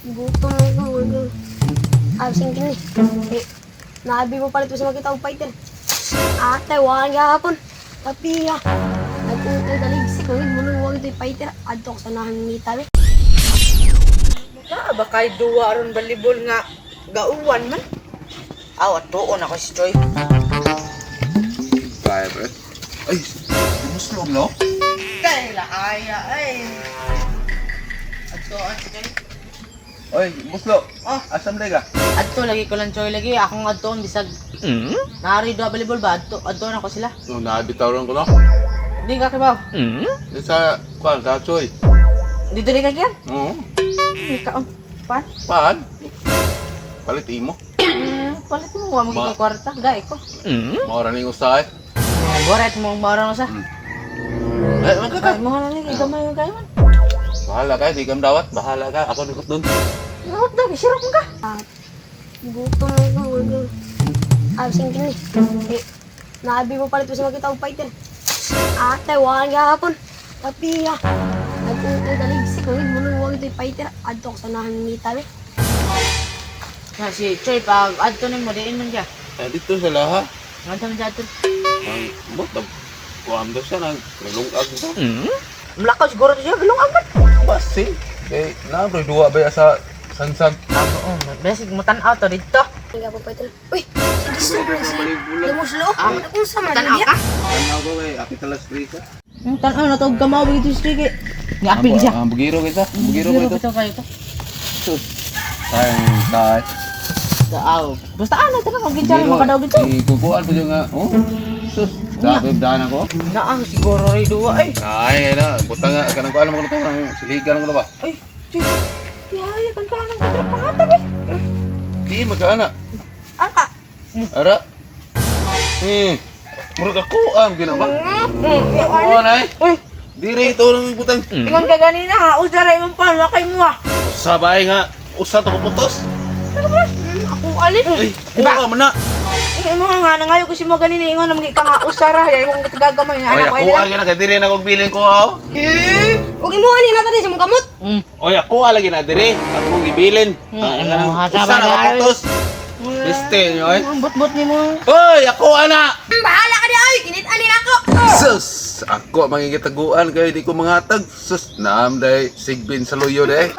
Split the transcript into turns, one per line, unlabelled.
Gutom ko. Gutom. Absent kini. Eh, naabi mo palit sa makita og fighter. Ate, wala gahapon. Tapi ya. Nagpuntay daligsik ko mo nang wag ito'y fighter. Adto ko sa nahan ni tabi.
Naa ba kay duwa aron balibol nga gauwan man? Aw, atuon ako si Joy.
Kaya, pre. Ay, muslog, no?
Kay laaya ay. Atuon si Joy.
Oy, muslo.
Oh.
Asam ka?
Adto lagi ko lang Joy lagi akong adtoon bisag naari duwa balibol ba adto adtoon ako sila.
No, nabitaw ko, no?
Di ka kibaw.
Di sa, kuan, sa Choy.
Dito di ka kiyan.
Oo.
Di ka on. Pan.
Paan? Palit imo.
Palit mo wa mo
Ma-
kay kwarta gay ko.
Maura ning usahay.
Boret mo maro na sa.
Eh, magkaka.
Ay mo na ni gamay kay man.
Bahala ka, di kam dawat. Bahala ka. Ako nikot dun.
Ngot daw sirap ka.
Ah, gutom ko. Gutom. Absent kini. Eh, naabi mo palit sa makita og fighter. Ate, wala gahapon. Tapi ya. Nagpuntay daligsik ko mo nang wag ito'y fighter. Adto ko sa nahan ni tabi.
Na si Choy pag adto nimo diin man siya.
Eh, dito sa laha.
Ngadto man siya adto.
Ang, bot, kuam daw siya, nang nilungag daw.
Mulakaw siguro siya gulong agad.
Basin. Eh, na, bro, duwa ba ya sa sansan?
Abo, oh, basic mo tan-aw to dito.
Nga po fighter. Uy, si Lumuslo.
Ah,
Kung sa man
Tan-aw
niya.
ka?
Tanaw ko kay Ate Talas Rika.
Tan-aw na to og kamaw dito sa kay. Niapil siya.
Ang bugiro kita. Bugiro ko ito.
Bugiro kayo to.
Sus. Sayang, tay.
Taaw. Basta ano tanang og ginjal makadaw dito.
Ikukuan po yung nga. Oh. Sus. Sabi daan ako.
Naa siguro ray duwa ay.
Ay, ay na. Buta nga. Kanang kuan mo ko to. Siligan ko na ba?
Ay, Choy. Yaya kan ka nang katra pangatag eh.
Di magkaana.
Ara.
Ara. Murag ako am gina ba? Oo nay.
Uy,
Dire ito nang butang.
ingon ka ganina ha, usa ra imong pan wa kay mo ah.
Sabay nga. Usa to ko putos.
Ako alin.
Ay, kuha man na.
Ay, mo nga nangayo ko si mo ganina ingon na ka nga usa ra, yay mo gagamay nga
Oy,
anak ko
ako
ay.
ang gina kay dire na kog bilin ko aw.
Huwag mo ani na sa mong kamot.
Oy, ako lagi na dire. Ako gibilin.
Ano,
Usa na ka putos. Liste nyo ay.
Ang bot-bot nimo.
Oy, ako ana.
Bahala ka di ay, kinit ani nako.
Sus! Ako mangingitaguan kayo, di ko mangatag. Sus! Naam day, sigbin sa luyo day.